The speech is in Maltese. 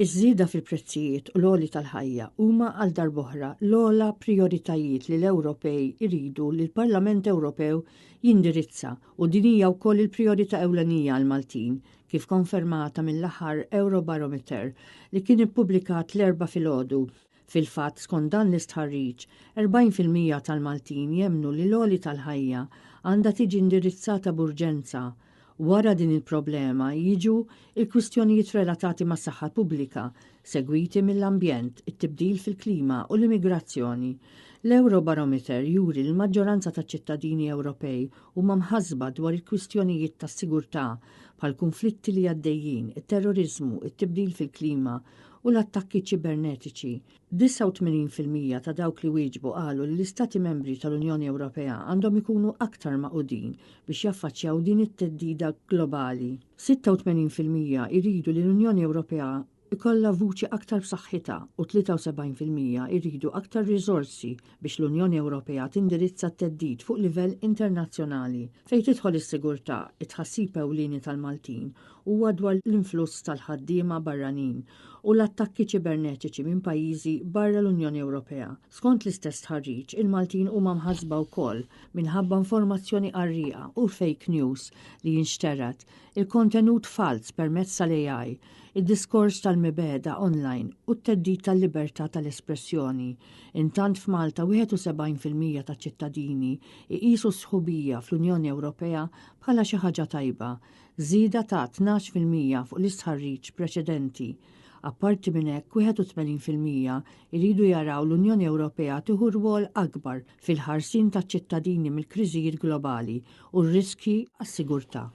Iż-żieda fil-prezzijiet u l-għoli tal-ħajja huma għal darb'oħra l-ogħla prijoritajiet li l-Ewropej iridu li l-Parlament Ewropew jindirizza u din hija wkoll il-prijorità ewlenija għall-Maltin, kif konfermata mill-aħħar Eurobarometer li kien ippubblikat l-Erbgħa filgħodu. Fil-fatt, skont dan l-istħarriġ, 40% tal-Maltin jemmnu li l-għoli tal-ħajja għandha tiġi indirizzata b'urġenza. Wara din il-problema jiġu il-kwistjonijiet relatati mas-saħħa pubblika, segwiti mill-ambjent, it-tibdil fil-klima u l-immigrazzjoni. L-Eurobarometer juri li l-maġġoranza taċ-ċittadini Ewropej huma mħassba dwar il-kwistjonijiet tas-sigurtà, bħall-kunflitti li għaddejjin, it-terroriżmu, it-tibdil fil-klima u l-attakki ċibernetiċi. 89% ta' dawk li wieġbu qalu li l-Istati Membri tal-Unjoni Ewropea għandhom ikunu aktar magħqudin biex jaffaċċjaw din it-theddida globali. 86% jridu li l-Unjoni Ewropea jkollha vuċi aktar b'saħħitha u 73% jridu aktar riżorsi biex l-Unjoni Ewropea tindirizza t-theddid fuq livell internazzjonali. Fejn tidħol is-sigurtà, it-tħassib ewlieni tal-Maltin huwa dwar l-influss tal-ħaddiema barranin u l-attakki ċibernetiċi minn pajjiżi barra l-Unjoni Ewropea. Skont l-istess stħarriġ, il-Maltin huma mħassba wkoll minħabba informazzjoni qarrieqa u fake news li jinxterad, il-kontenut falz permezz tal-AI, id-diskors tal-mibegħda online u t-theddid tal-libertà tal-espressjoni. Intant f'Malta 71% taċ-ċittadini jqisu s-sħubija fl-Unjoni Ewropea bħala xi ħaġa tajba, żieda ta' 12% fuq l-istħarriġ preċedenti. Apparti minn hekk, 81% iridu jaraw l-Unjoni Ewropea tieħu rwol akbar fil-ħarsien taċ-ċittadini mill-kriżijiet globali u r-riskji għas-sigurtà.